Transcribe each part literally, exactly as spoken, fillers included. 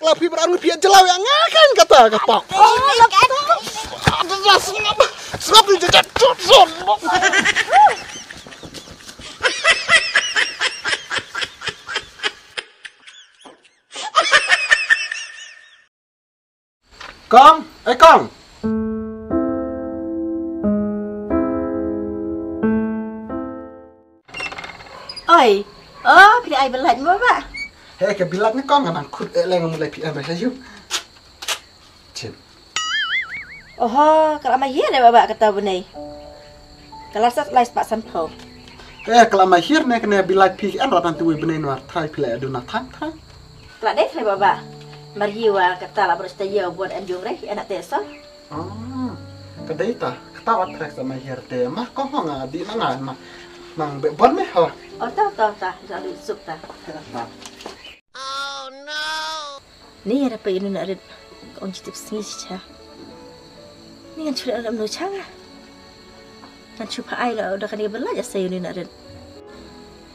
La phi bra phi jelaw ïa nga kan kata kata. Sngap ni jejak. Kong, eh Kong. Oi, oh, phi ai belat mo ba? He, ka bilat ni Kong, nga nang khut eh leng mulai phi em ba yu. Chin. Oho, ka la ma ye de ba ba kata bnei. Ka la sat lai spah san pho. Eh, ka la ma ye ne kane bilat phi en ratan tu bnei nwar trai phi la aduna tang trai. Ka la dei trai ba ba. Mar yi wa kata la bro sta ye bon en jong re en ate so. Ah, ka dei ta, kata wa trek sa ma ye te ma Kong hong a di na nga ma. Nang be bon me ho. Oh ta ta ta, ja lu sup ta. Ni ada pa inu na rit. Ong jitip sngi cha. Ni ngan chule alam no changa. Ngan chupa ai la da kani bela ja sayu ni na rit.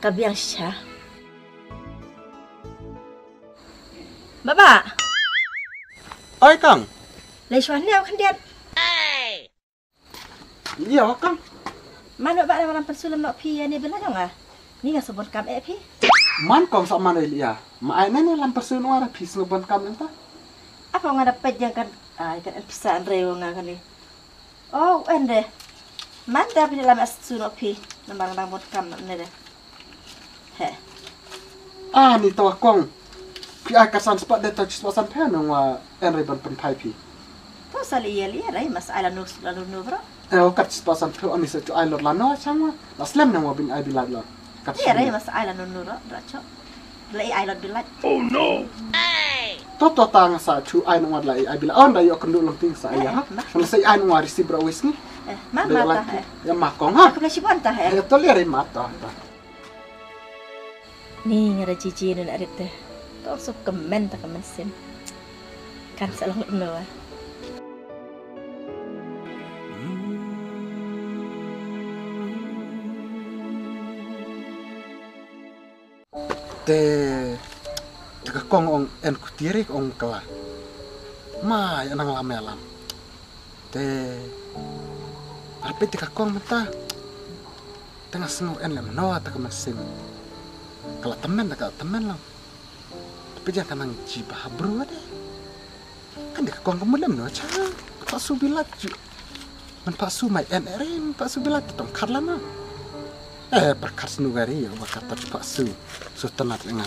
Ka biang cha. Baba. Oi Kong. Lai shwa ni au khandiat. Ïa wa Kong. Mano ba lam pyrsu lem nok phi ïa ni bela jong ah. Ni nga sobon kam eh phi. Man Kong sa man ïa. Ma ai ne ne lam pyrsu no ara phi sngo bon kam lem ta. Apa nga da pej jang kan. Ai kan en pisa an rei wa nga kan ni. Oh, en de. Man da phi lam as su nok phi. Namar nga dang bon kam ne de. He. Ah, ni to Kong. Phi ai ka san spah de to spah san phe nang wa en rei ban pynphai phi. To sa li ïa li ïa rei mas ai la nu la nu nu bro. Eh, o kat spah san phe ani sa chu ai lot la no chang wa. La slem nang wa bin ai bilat la. Kat ïa rei mas ai la nu nu ro bro cho. La ai lot bilat. Oh no. To to ta nga sa chu ai nang wa la ai bilat. On da yo kendu long ting sa ai ha. Nga sa ai nang wa receive bro wis ni. Eh, ma ma ta he. Ya ma Kong ha. Aku la shibon ta he. Eh, to li rei ma ta ta. Ni nga da jiji nun arit te. Tong suk kemen ta kemen sim. Kan sa long no. Te te ka Kong ong en kutirik ong kala. Ma ya nang lam ya lam. Te arpit te ka Kong menta. Te nga sngew en lem no ta ka mynsiem. Ka la tymmen ta ka la tymmen lang. Te phi jang ka nang ji ba ha bru de. Kan de ka Kong ka mut lem no cha. Ka pha su bilat ju. Man pha su mai en ere man pha su bilat tong khat la na. Eh, per khat snu gari ya ba khat ta pha su. Su tanat le nga.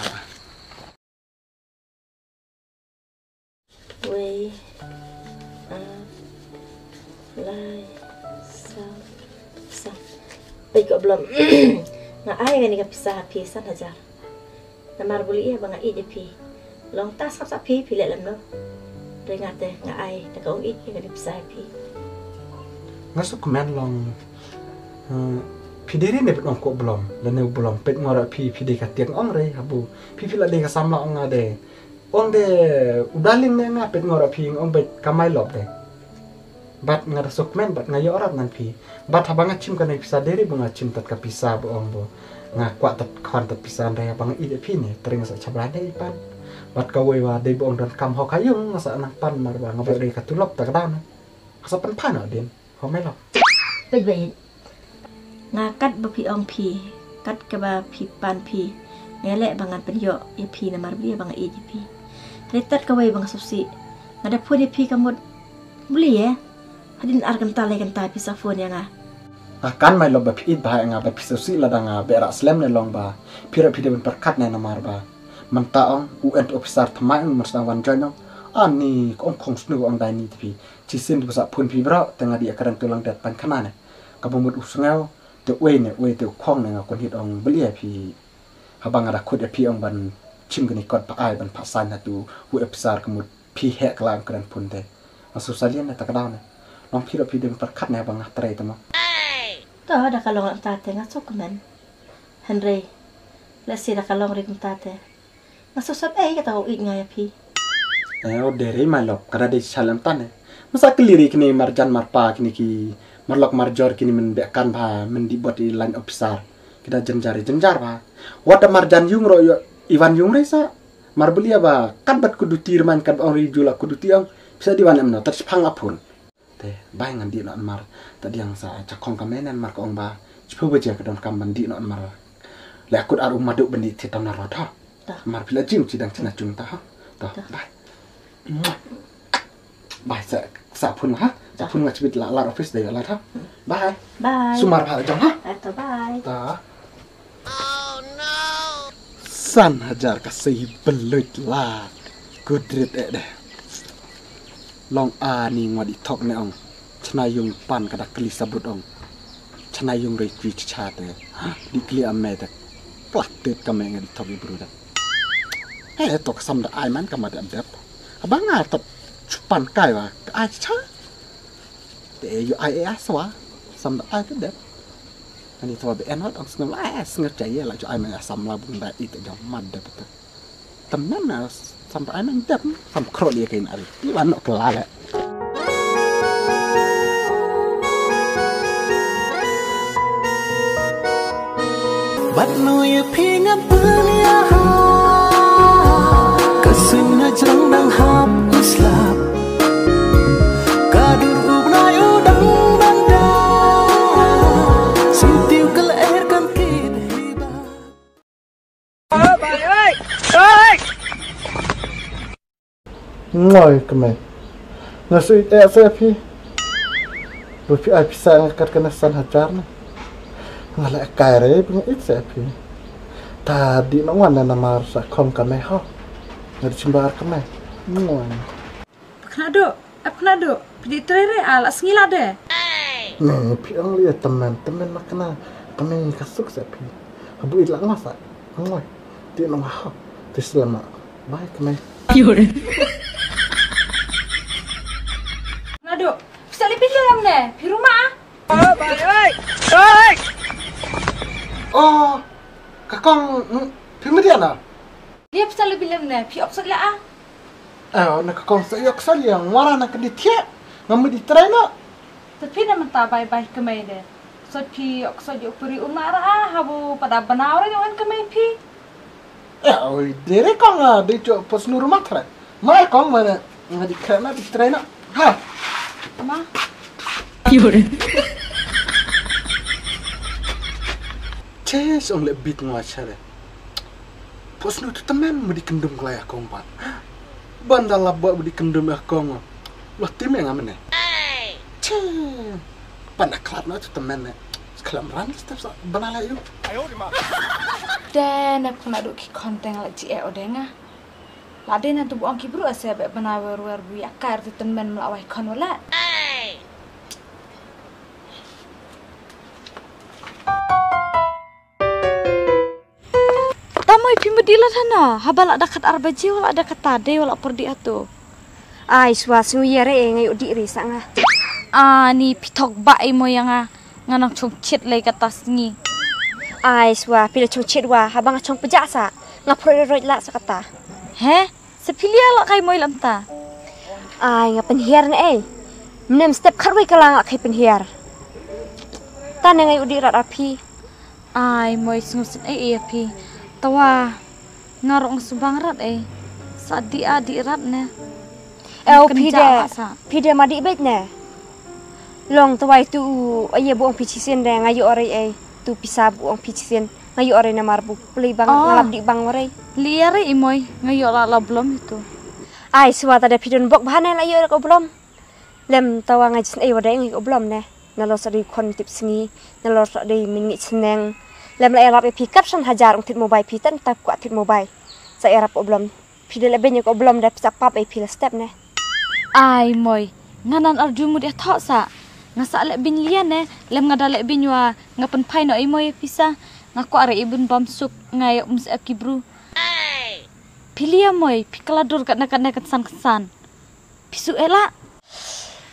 Wei, ar, lai, saw, san. Peit ko blom. Nga ai kane ka pisa ha phi san hajar. Namar buli ïa ba nga ïeit ïa phi. Long ta sap sa phi phi leh lem no. Ring ate nga ai ta ka ong ïeit ïa kane pisa ha phi. Nga suk kmen long. Eh, phi dei ri ne phi ong ko blom. Lane u blom peit ngor phi phi dei ka tiang ong rei habu. Phi phi la dei ka samla ong nga dei. Ong de u darling ne nga peit ngor phi ong beit ka mai lop de. Bat nga da suk men bat nga ïoh rat nan phi. Bat haba nga chim kane pisa deri ba nga chim tat ka pisa ba ong bo. Nga kwah tat khwan tat pisa ndai haba nga ïeit phi ne tring sa chabra dei pan. Bat ka wei wa dei ba ong don kam ho ka yung nga sa nang pan mar ba nga ba dei ka tulop ta ka dan. Nga sa pan pan din. Ho mai lo. Peit ba ïeit. Nga kat ba phi ong phi, kat kaba phi pan phi. Nga leh ba ngan pynïoh ïa phi namar ba ïa ba nga ïeit ïa phi. Hynrei tat kawei ba nga sngewsih. Nga da phone ïa phi ka mut. Buli ïa. Hadien ar kynta lai kynta phi sa phone ïa nga. Nga kan mai lo ba phi ïeit ba ha nga ba phi sngewsih lada nga beh rah slem ne long ba. Phi rah phi dei ban pyrkhat ne namar ba. Mynta ong u en officer thymmai ong mynstang wan join ong. Ani ka ong khong snu ong dai ni te phi. Chisien te ba sa phone phi bro te nga dei ïa kren tu lang det pan khana ne. Kaba mut u sngew te uei ne uei te u khong ne nga kun hit ong beli ïa phi. Haba nga da khut ïa phi ong ban chim kane kot ba ai ban pha sign ha tu u officer ka mut phi heh kala ong kren phone te. Nga su sa lian ne ta ka daw ne. Long phi ro phi dei pyrkhat ne haba nga trei te mo. To da ka long ta te nga suk kmen. Hynrei lehse da ka long ri kumta te. Nga suk sap ei kata u ïeit nga ïa phi. Eh, o deri mai lop, kada dei shalem tane. Masa kali ri kini marjan marpa kini ki marlok marjor kini men beh kan ba men di bot i line officer. Kita jenjar i jenjar ba. Wat da marjan yung ro yo iwan yung ri sa. Mar beli ba kat bat ku duti reman kat ong ri jula ku duti ong. Bisa di wan em no, tat sipang apun. Te, bai ngan di no mar. Tat yang sa cakong ka menen mar ka ong ba. Cipu baje ka don kam ban di no mar. Le akut ar umadu ban di ti tam na rot ha. Mar pila jing ci dang cina cung ta ha. To, bai. Bai sa sa phun ha. Sa phun nga cibit la la office dai la ha. Bai. Bai. Sumar ba jong ha. Bai. Ta. San hajar ka sei belut la. Kudrit eh deh. Long ani ngwa di thok ne ong. Chna yung pan ka da kli sabut ong. Chna yung rei kwi cha te. Di kli ame te. Plak tit ka me nga di thok i bru da. He to ka sam da ai man ka ma da dep. Abang nga tap chupan kai wa ka ai cha. Te yu ai e aswa. Sam da ai ka dep. Ani to be en wat ong sngem ai sngem cha ye la chu ai man asam la bung da i te jong mad dep te. Tymmen na sam ai nang dep sam kro lia kein ari. Ti wan nok la le. Bat no ye phi ngan pynïaha. Ka sum na jrong dang hap u slap. Ka dur u bnai u dang ban da. Sum tiu ka lyer kan kit hiba. Ngoi kmai. Nga sui eh sa phi. Ba phi ai pisa nga kat kana san hajar na. Nga la kai re phi nga it sa phi. Ta di na wan na mar sa khom kmai ho. Nga di chimbar kmai. Ngoi. Pkhnado, ap khnado, pdi trere a la sngi la de. Ne phi ang li temen temen makna kami ka suk sa phi. Abu ila ngasa ngoi. Ti nong ha ti selama. Bai kami. Khnado, pisa li phi lam ne, phi ruma. Oh, kakong phi mediana. Dia pisa li bilam ne, phi oksot la a. Eh, na ka kong sa yok sa liang wara na ka di thiah. Ngam di trai na. Tapi na mata bai bai kemai de. Sot phi ok sot yok puri umara a habu pada banaw ra yon kemai phi. Eh, oi, dere kong a de cho pos nuru matra. Mai kong mana nga di kra na di trai na. Ha. Ma. Ches ong le bit ngwa chare. Pos nu tu temen mudi kendum klai akong pat. Banda laba mudi kendum akong. Lo tim yang amene. Che. Panda klat na tu temen ne. Sekelam ran step sa bana la yu. De na puna du ki konteng la ji e odenga. La de na tu buang ki bru ase be bana wer wer bu ya kar tu temen mla wai kon wala. Tamoi phi mudi la thana haba la dakat arbaji wala dakat tade wala perdi atu. Ai swa sngu yare e ngai udi ri sa nga. Ani pithok ba e moyanga nga nang chong chit lai kata sngi. Ai swa pila chong chit wa haba nga chong pejak sa nga pro roi la sa kata. He? Sepilia la kai moi lamta. Ai nga penhiar ne ei. Mnem step kharwei kala nga kai penhiar. Tane ngai udi rat arphi. Ai moi sngusin ei ei arphi. Tawa nga rong subang rat ei. Sa di a di rat ne. Eu phi de. Phi de ma di beit ne. Long tawai tu aye bu ong phi chisin de nga yo ore ei. Tu pisa bu ong phi chisin. Nga yo ore namar bu pli bang nga lap di bang ore. Li ore i moi nga yo la la blom itu. Ai swa ta de phi don bok bahane la yo ko blom. Lem tawa nga jin ei wade ngi ko blom ne. Na lo sa dei khon tip sngi na lo sa dei min ngi chneng. Lem la erap e phi kap san hajar ong tit mobile phi tan tap kwa tit mobile. Sa erap ko blom. Phi de le ben ko blom da pisa pap e phi la step ne. Ai moi. Nga nan arju mut e thok sa. Nga sa le bin lia ne. Lem nga da le bin wa nga pen phai no e moi pisa. Nga kwa re ibun bam suk nga yok mus e ki bru. Phi lia moi phi kala dur kat na kat na kat san kat san. Phi su e la.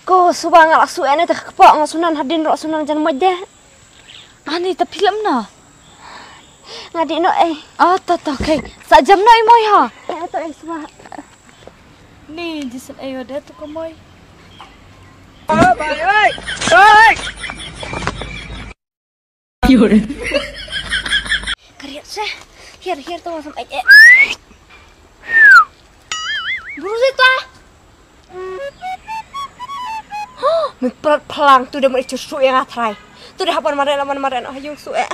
Ko suba nga la su e ne te ka kpo nga sunan hadin ro sunan jan moi de. Ani ta film na. Nga di no ei. Ah ta ta okay. Sa jam no ei moi ha. Eh to ei swa. Ni jisen ei ode tu ko moi. Kariat se. Hiar hiar to sam ei. Me prat phlang tu da mo ichu su ïa nga trai. Tu da hapan mare laman mare no ha yung su eh.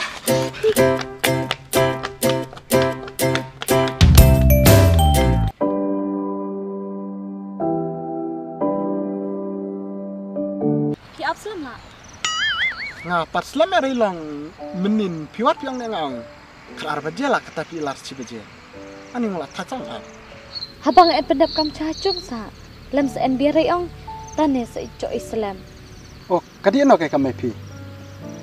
Phi ap slem la? Nga pat slem ïa ri long mynnin phi wat phi ong ne nga ong. Kar ar baje la kata phi lar shi baje. Ani ngla thachang ai. Haba nga en pyndep kam cha chung sa. Lem sa en bia rei ong. Tane sa i cho i slem. Oh, kadi no ke kam phi.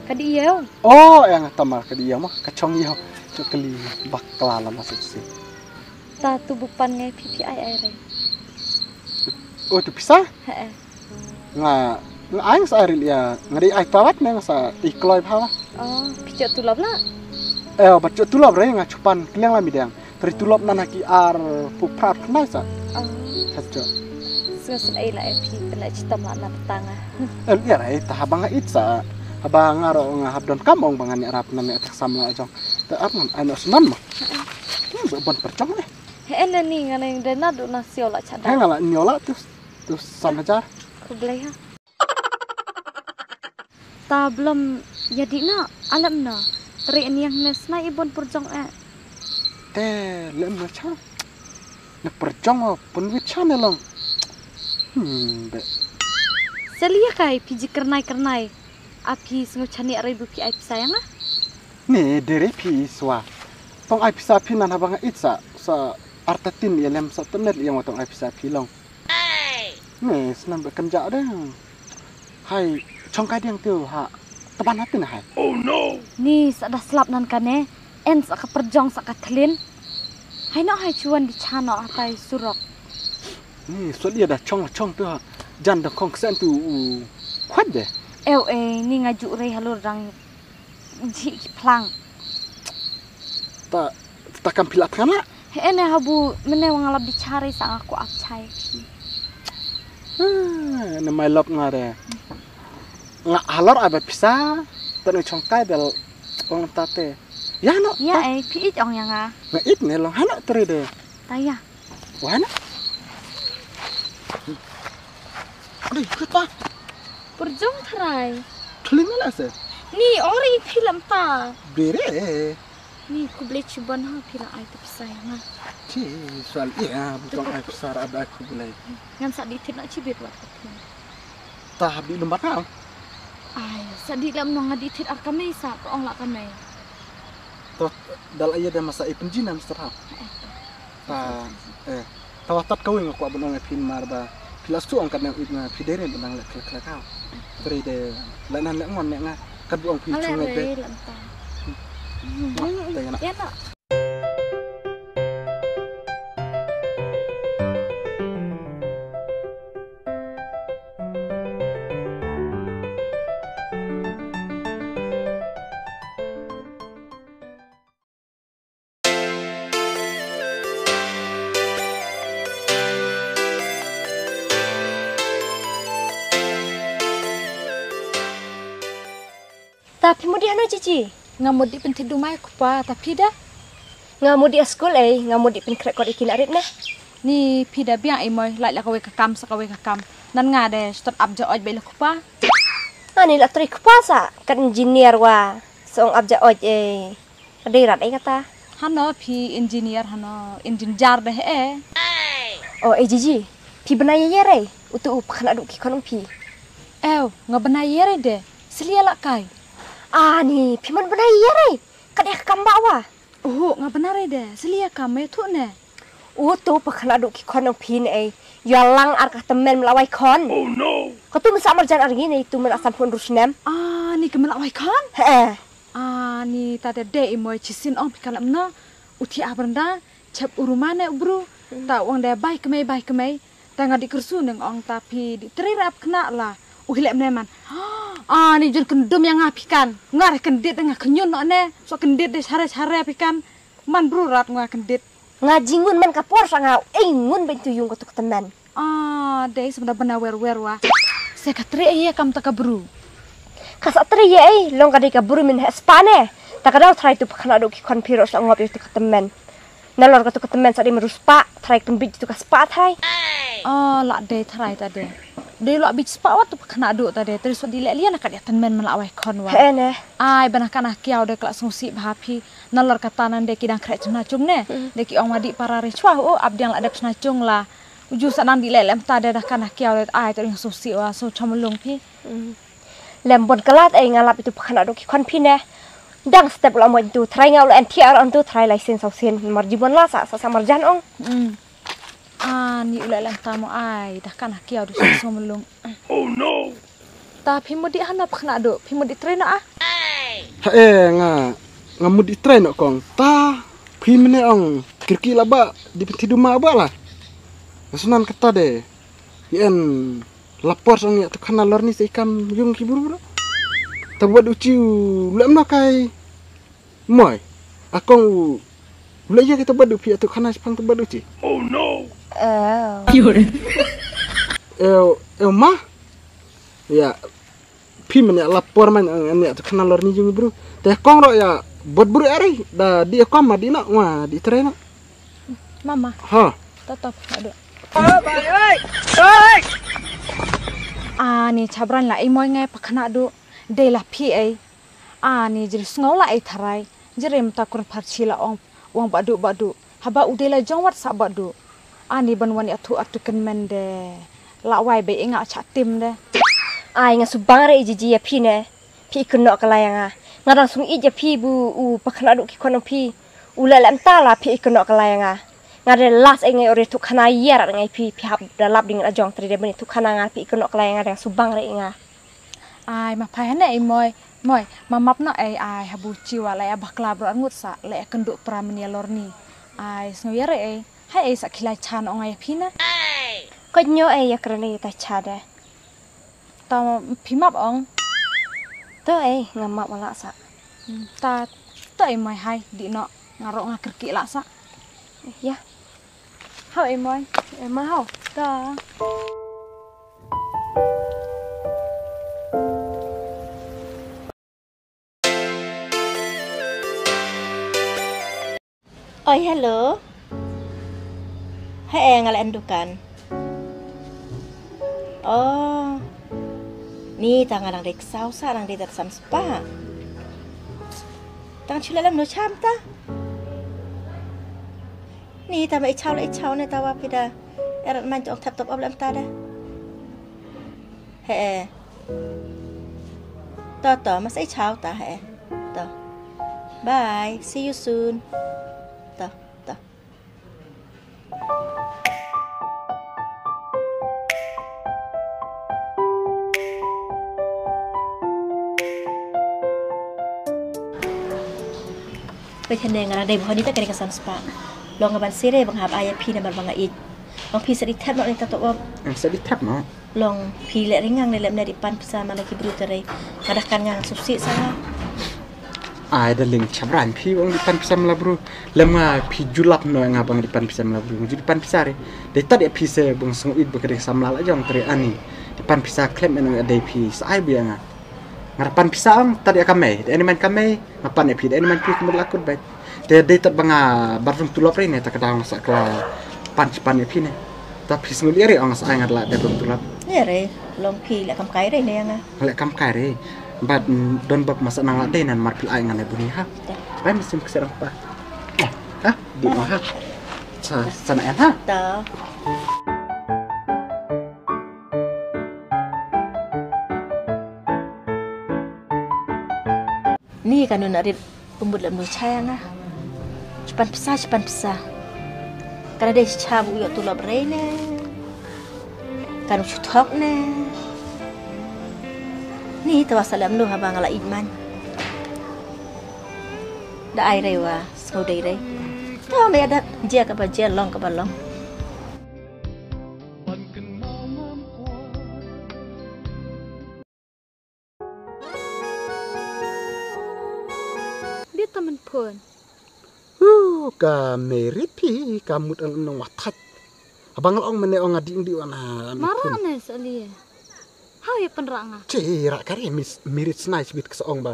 Kadi ïew. Oh, yang tamar kadi ïew ma. Ka chong ïew. Cho kali bak kala la ma sik sik. Ta tu bupan ngai phi phi ai ai rei. Oh, tu pisa? He eh. Nga nga ai sa ril ïa nga dei ai tawat ne nga sa i kloi bha. Oh, phi chot tulop la? Eh, ba chot tulop re nga chupan kliang la midang. Tri tulop nan ha ki ar pu prat khnai sa. Oh. Sa chot. Sa sen ai la eh phi pynlai chitom la na petanga. Eh, ïa rai ta haba nga it sa. Haba nga ro nga hap don kam ong ba nga ne rap na me tak sam la jong. Ta ap ngan ai no senan ma. Hmm, ba bon perchong ne. He en ni nga ne de na du na sio la chada. He nga la nio la tu. Tu san hajar. Khublei ha. Ta blom ïa di na alem na. Tri niang ne sna i bon purjong eh. Te lem na cha. Na purjong o pun wit cha ne long. Hmm, be. Selia kai phi ji kernai kernai. A phi sngew chani arai bu phi ai pisa ïa nga. Ne dere phi swa. Tong ai pisa phi nan haba nga it sa sa artatin ïa lem sa tenet ïa nga tong ai pisa phi long. Ni snam ba kan ja de. Hai chong kai diang tu ha. Taban hatin hai. Oh no. Ni sa da slap nan kane. En sa ka perjong sa ka thlin. Hai no hai chuan di chano atai surok. Ni sot ïa da chong chong tu ha. Jan da khong ksen tu u. Khwat de. Ew e ni nga ju rei halur dang. Ji ki plang. Ta ta kam phi la than la. He ene habu mene wa nga lap di chare sa nga ko ap chai phi. Ah, ne mai lap nga de. Nga halor aba pisa. Ta ne chong kai bel ong ta te. Ya no. Ya eh phi it ong ya nga. Nga it ne long hano tre de. Ta ya. Wana? Dei, kata. Purjong tharai. Thling la se. Ni ori phi lam ta. Bere. Ni khublei chibon ha phi la ai ta pisa ya nga. Chi, swal ïa, butong ai pisa ra ba khublei. Ngan sa di thit na chi bit wat. Ta hab di lumbat ha. Ai, sa di lam nong di thit ar kamei sa ko ong la kamei. To dal ai da masa ipin jinam sa ha. Ta eh ta watat kawei nga kwah ban ong ïa phi mar ba phi la shu ong kat nang ip nga phi dei re ban nang leh khlek khlek ha. Tre de la nan leh ngon ne nga kat bu ong phi chung ngai be. Te na. Ta phi mudi hano chichi? Nga mudi pynthit dumai kupa ta phi da? Nga mudi a skul ei, nga mudi pynkhreh kot ikin arit ne. Ni phi da biang ei moi, lait la kawei ka kam sa kawei ka kam. Nan nga de stot ap ja oj bei la kupa. Ani la tri kupa sa, kat engineer wa, sa ong ap ja oj ei. Ka dei rat ei kata. Hano phi engineer hano engineer de he. O ei jiji. Phi bnai ye rei. Utu u pkhan adu ki khon ong phi. Ew nga bnai ye rei de. Selia la kai. Ani phi man bnai ye rei. Ka dei ka kam ba wa. Uhu nga bnai rei de. Selia kam me thu ne. Utu pkhan adu ki khon ong phi ne ei. Yalang ar ka temen mlawai khon. Oh no. Ka tu msa marjan ar ngi ne tu mla san phun rusnem. Ani ka mlawai khon. He. Ani ta de de i moi chisin ong phi ka lam na. U thi a branda chep u ruma ne u bru. Ta ong de bai kmei bai kmei. Ta nga di kursu neng ong ta phi di tri rap kna la. U hilep ne man. Ani jun kendum yang nga phi kan. Nga re kendit nga kenyun no ne. So kendit de chare chare phi kan. Man bru rat nga kendit. Nga jingun man ka por sa nga. Ei ngun ben tu yung ka tu ka temen. Ah, dei sa benda benda wer wer wa. Se ka tri ai kam ta ka bru. Ka sa tri ai long ka dei ka bru min he spa ne. Ta ka dau trai tu pkhana do ki khon phiro sa ngop tu ka temen. Na lor ka tu ka temen sa dei meru spa, trai pynbit tu ka spa trai. Ah, la dei trai ta dei. Dei lo bit spah wat tu pkhnah du ta de. Tadi so di leh lian ka dia ten men mala wai khon wa. He ne. Ai bana kana kiau de kla sung si bha phi. Nalor kata nan de ki dang khreh chna chung ne. De ki ong ma di para ri chwa u ap diang la dep chna chung la. Uju sa nan di leh lem ta de da kana kiau de ai tadi sung si wa so chom lung phi. Lem bon kalat ai ngalap itu pkhnah du ki khon phi ne. Dang step la mo tu try nga u la N T R on tu try license au sin mar jibon la sa sa sa mar jan ong. Ani u leh lem ta mo ai da kana kiau de so so lung. Oh no. Ta phi mut di hana pkhnah du phi mut di train ah. Ha e nga nga mut di train kong ta phi mene ong kirki la ba di penti duma ba la. Sunan kata de. Yen lapor song ya tu khana lor ni se kam yung ki buru buru. Ta buat uci u lem na kai. Moi, akong u leh ya kita badu phi atuk khana sepang tu badu ci. Oh no. Oh. Eo, eo ma. Ya, phi men ya lapor man an ya tu khana lor ni jung bru. Te kong ro ya bot bru ari da di akong ma di na wa di trai na. Mama. Ha. Tatap adu. Ani chabran la imoi ngai pakhna du. Dei la phi ai. Ani jri sngew la ai tharai. Jri mta kur pharchi la ong wang badu badu. Haba u dei la jong wat sa badu. Ani ban wan atu atu ken men de. La wai be inga cha tim de. Ai nga subang re jiji ya phi ne. Phi ikno kala ya nga. Nga dang sung ij ya phi bu u pakhna du ki kono phi. U la lam ta la phi ikno kala ya nga. Nga de las ai ngai ore tu khana yar ngai phi phi hap da lap ding la jong tri de bani tu khana nga phi ikno kala ya nga dang subang re nga. Ai ma phai hane ai moi. Moi, ma map no ai ai habu chiwa la ya bakla bro ngut sa la ya kendu pram ni lor ni. Ai sngew ya re ai. Hai ai sa khilai chan ong ai phi na. Ko nyo ai ya krene ta cha de. Ta phi map ong. To ai nga map la sa. Hmm, ta to ai moi hai di no nga ro nga kerki la sa. Ya. Hau ai moi. Ai ma hau. Ta. Oi, hello. He, eh, nga la en dukan. Oh. Ni ta nga dang dei ksaw sa dang dei tat sam spa. Tang chule lam no cham ta. Ni ta ma i chaw la i chaw ne ta wa pida. Erat man tong tap top op lam ta da. He, eh. To, to, mas i chaw ta he. To. Bye. See you soon. To, to. Peit hangne nga dang dei bha ni ta kane ka san spah. Long nga ban sire ba nga hap ai ïa phi namar ba nga ïeit. Long phi sa dei thep noh ni ta to op. Sa dei thep noh. Long phi leh ring ngang ne lem ne dei pan pisa ma la ki bru ta rei. Nga dah kan ngang suk si sa nga. Ai da ling chabran phi ong dei pan pisa ma la bru. Lem nga phi julap noh nga bang dei pan pisa ma la bru. Ju dei pan pisa re. Dei tad ïa phi se bang sung it ba ka dei samla la jong ta rei ani. Dei pan pisa klem en ong dei phi sa ai bia nga. Nga pan pisa ong tad ïa ka mei. Dei ani man ka mei. Nga pan ïa phi dei ani man phi kumut la kut bai. Te dei tad ba nga bar rung tulop rei ne ta ka daw nga sa kla pan chi pan ïa phi ne. Ta phi sngul ïa rei ong sa ai nga la dei rung tulop. Ïa rei long phi leh kam kai rei ne ïa nga. Leh kam kai rei. Bad don bak masa nang la dei nan mar phi ai nga ne buni ha. Bai mesim kserang pa. Ha, di ma ha. Sa sana en ha. Ta. Ni ka nun arit pembut lem nu chaya nga. Chupan pisa, chupan pisa. Kana dei cha bu yo tulop rei ne. Kanu chuthok ne. Ni tawa salem nu haba nga la ij man. Da ai rei wa, sngau dei rei. Tawa me adat, jia ka ba jia, long ka ba long. Bit ta men phone. Hu ka Mary phi ka mut ang nong wathaj. Abang la ong mene ong adi ong di wana. Mara ne sali. Hau ya penra nga. Che ra kare mis Mary snai sibit ka ong ba.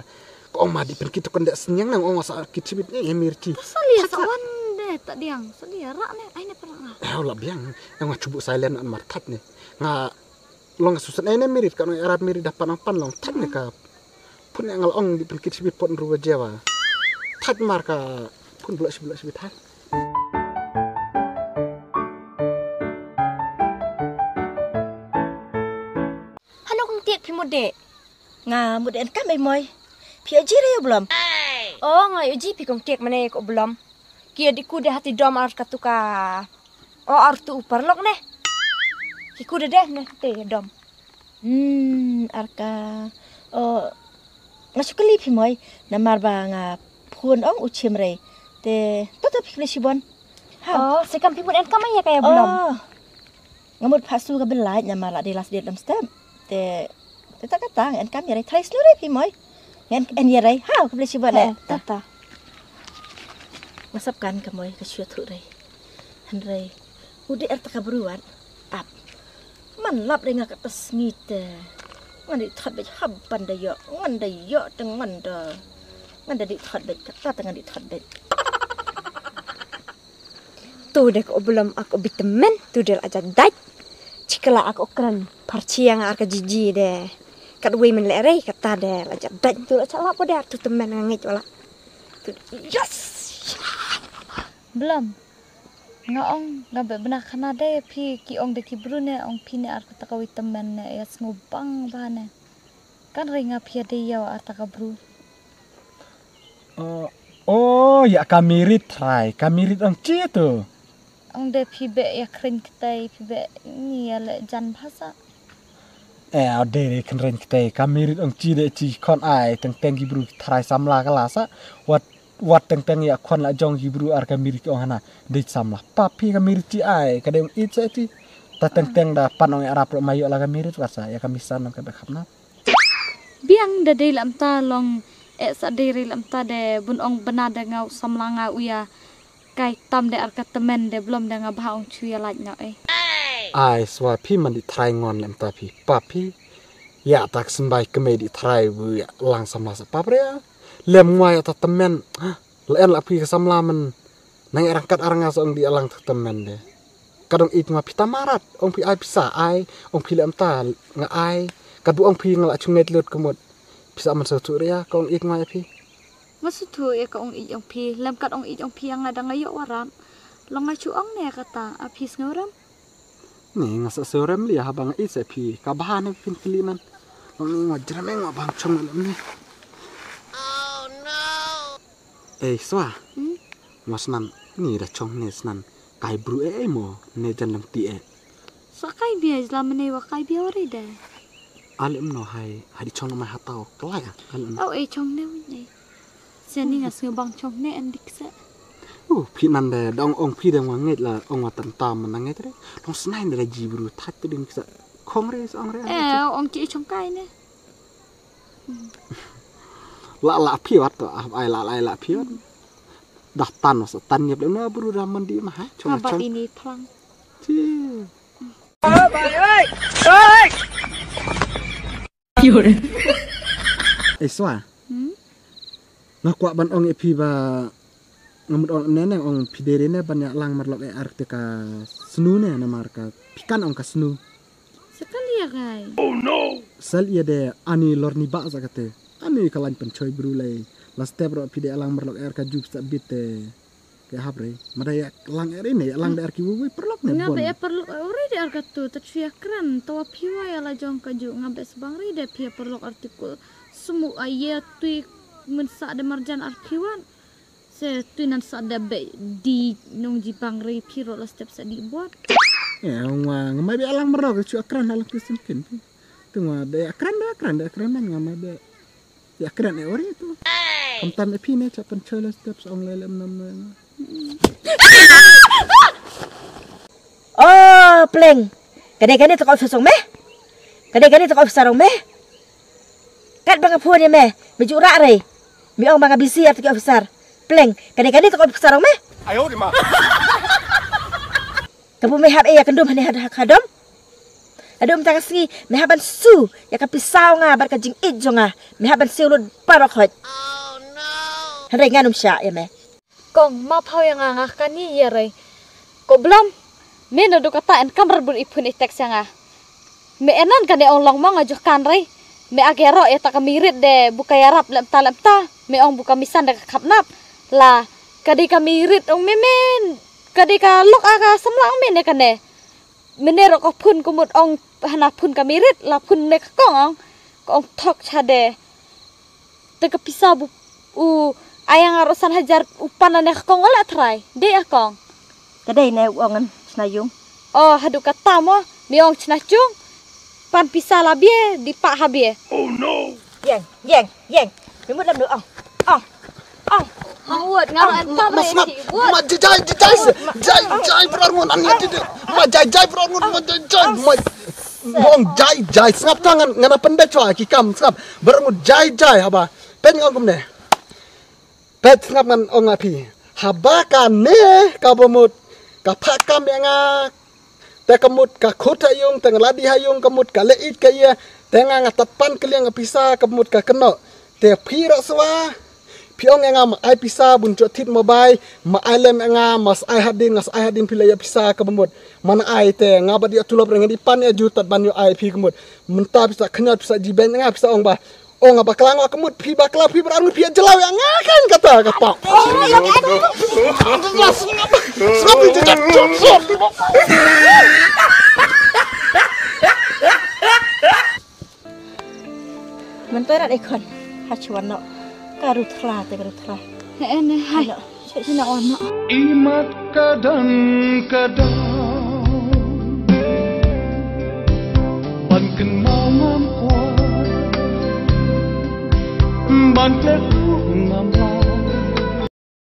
Ka ong ma di pen kitu kan de senyang nang ong sa kit sibit ne Mary chi. Sali sa wan de ta diang sali ra ne ai ne penra nga. Hau la biang ong chubu silent an marthat ne. Nga Long susan ene mirit ka nong arab mirit da pan pan long thak ne ka. Pun yang ngal ong di pun kit sibit pot ruwa jewa. Thak mar ka pun blok sibit blok sibit hai. Hano kong tiek phi mode. Nga mode en kam ai moi. Phi oji re yo blom. Oh nga oji phi kong tiek mane ko blom. Kia di ku de hati dom ar katuka. O ar tu upar lok ne. Ki ku de de ne te dom. Hmm, arka. O nga sukali phi moi. Namar ba nga phone ong u chim rei. Te tota phi kli shibon. Ha. Oh, se kam phi mut en kam ai ya kaya blom. Oh. Nga mut phasu ka belai namar la de last date dam step. Te te ta kata ngan kam ya rei thai snu rei phi moi. Ngan en ya rei. Ha, ka beli shibon eh. Tata. Nga sap kan ka moi ka shua thu rei. Han rei. Ude er ta ka beruat. Ap. Man lap dei nga ka tas ngit. Ngan di thot bej hab ban da yo. Ngan da yo te ngan da. Ngan da di thot bej kata te ngan di thot bej. Tu de ko belum ako bitemen tu de la jadaj. Chikala ako kran parchiang ar ka jiji de. Kat wei men le rei kata de la jadaj tu la chala ko de tu temen ngit wala. Tu yes. Belum. Nga ong nga be bena khana de phi ki ong de ki bru ne ong phi ne ar kata ka wei temen ne ya sngu bang ba ne. Kan rei nga phi de ya ar ta ka bru. Oh, oh ya ka mirit trai ka mirit ong chi tu. Ong de phi be ya kren ktai phi be ni ya le jan bhasa. Eh, ade re kren ktai ka mirit ong chi de chi kon ai teng teng ki bru trai samla ka la sa. Wat wat teng teng ya kon la jong ki bru ar ka mirit ong hana. De samla. Papi ka mirit chi ai ka de ong it sa chi. Ta teng teng da pan ong arap ma yo la ka mirit wat sa ya ka misan ong ka be khap na. Biang da dei lam ta long eh sa dei ri lam ta de bun ong bena de ngau samla nga uya. Kai tam de ar ka temen de blom de nga bha ong chu ya laj nga eh. Ai swa phi man di trai ngon lam ta phi pa phi. Ya tak sembai kemei di trai bu ya lang samla sa pap re. Lem ngwa ya ta temen. La en la phi ka samla men. Nang erang kat arang nga sa ong di alang ta temen de. Kadang it ngwa phi ta marat ong phi ai pisa ai ong phi lem ta nga ai. Kat bu ong phi nga la chunget lut kemut. Pisa man sa tu ria ka ong it ngwa ya phi. Nga suthu ya ka ong ij ong phi lem kat ong ij ong phi nga da nga yok warat. Long nga chu ong ne kata a phi sngewrem. Ne nga sa sngewrem li haba nga ij sa phi ka bha ne phin kli man. Long ne nga jrem eng nga bang chong lem ne. Eh swa. Hmm? Mo snan ni da chong ne snan kai bru eh mo ne jan lang ti eh. Sa kai bia jla mene wa kai bia wari de. Alem no hai hai di chong mai hatau kelai ah. Alem no. Au eh chong ne win eh. Sia ni nga sngew bang chong ne en dik se. Uh phi nan de dong ong phi de wa ngeit la ong wa tan tam man ngeit re. Long snai de ji bru thak te ding sa. Khong re sa ong re. Eh ong ki chong kai ne. La la phi wat to ah ai la la la phi wat. Dah tan sa tan yep de no bru da man di ma hai. Chong chong. Ini plang. Chi. Ai swa. Hmm? Nga kwah ban ong ïa phi ba nga mut ong ne ne ong phi dei ne ban ïa lang marlok e ar te ka snu ne namar ka phi kan ong ka snu. Sekali ya kai. Sal ïa de ani lor ni ba za kate. Ani ka lain pen choi bru lei. La step ro phi de lang marlok e ar ka jup sa bit te. Ke hap re. Mada ya lang eri ne ya lang de ar ki wui wui perlok ne. Nga bon. Be ya perlok ori de ar katu ta chu ya kran ta wa phiwa ya la jong ka ju nga be sbang ri de phi ya perlok article. Semu a ye tui men sa de marjan ar phiwan. Se tui nan sa de be di nong ji bang ri phi ro la step sa di buat. Ya nga nga mai be alang merlok chu akran alang kisim kin. Tu nga de akran de akran de akran man nga mai be. Ya kren e ori tu. Kam tam e phi ne chap pen choi la step sa ong le lem nam ne. Oh, pleng. Kane kane to ko office ong me. Kane kane to ko officer ong me. Kat ba ka phone ya me. Me ju ra re. Me ong ba ka busy ya to ko officer. Pleng. Kane kane to ko officer ong me. Ayo di ma. Ka bu me hap e ya kendum hane had ha kadom. Adum ta ka sngi me hap ban su ya ka pisaw nga bad ka jingit jong nga me hap ban siew lut barok hoj. Hynrei ngan um sha ya me. Kong ma phaw ya nga nga kani ya rei. Ko blam me na du kata en kamra bun ipun i text ya nga. Me enan kane ong long mong a juh kan rei. Me ake ro e ta ka mirit de buka yarap lem ta lem ta. Me ong buka misan de ka khap nap. La kadi ka mirit ong me men. Kadi ka lok a ka samla ong me ne kane. Mene ro ko phun ko mut ong hana phun ka mirit la phun ne ka kong ong. Ko ong thok cha de. Te ka pisa bu u ayang aro san hajar u pan ne ka kong wala trai. De a kong. Ka dei ne u ong an chna yung. Oh hadu ka tamo. Mi ong chna chung. Pan pisa la bie di pa ha bie. Oh no. Yang, yang, yang. Mi mut lam du ong. Ong. Ong. Hang wot ngar an tam Mas re ngap. Ki wot. Ma jai jai jai jai. Jai jai berar ngun an ya ti. Ma jai jai berar ngun ma jai jai. Ma ngong jai jai sngap tangan ngana pendek chwa ki kam sngap. Berar ngun jai jai haba. Pen ngong kumne. Pet sngap ngan ong a phi. Haba kane ka bamut ka phakam ya nga. Te ka mut ka khut ha yung te nga ladi ha yung ka mut ka leit ka ye. Te nga nga tapan kaliang ka pisa ka mut ka keno. Te phi ro swa. Phi ong ya nga ma ai pisa bun jot thit mobile ma ai lem ya nga ma sai hadin nga sai hadin phi le ya pisa ka mut. Mana ai te nga ba di tulop reng di pan ya ju tat ban yo ai phi ka mut. Mynta pisa khnot pisa jiben nga pisa ong ba. Ong a bakla ngwa kemut phi bakla phi berangut phi jelaw ya nga kan kata kata. Sngap phi jejak jok sop. Mentoy rat ekon. Hachuan no. Karu thla te karu thla. He ne hai. Hina ono. Imat kadang kadang ban kynmaw ngam kwah ban klet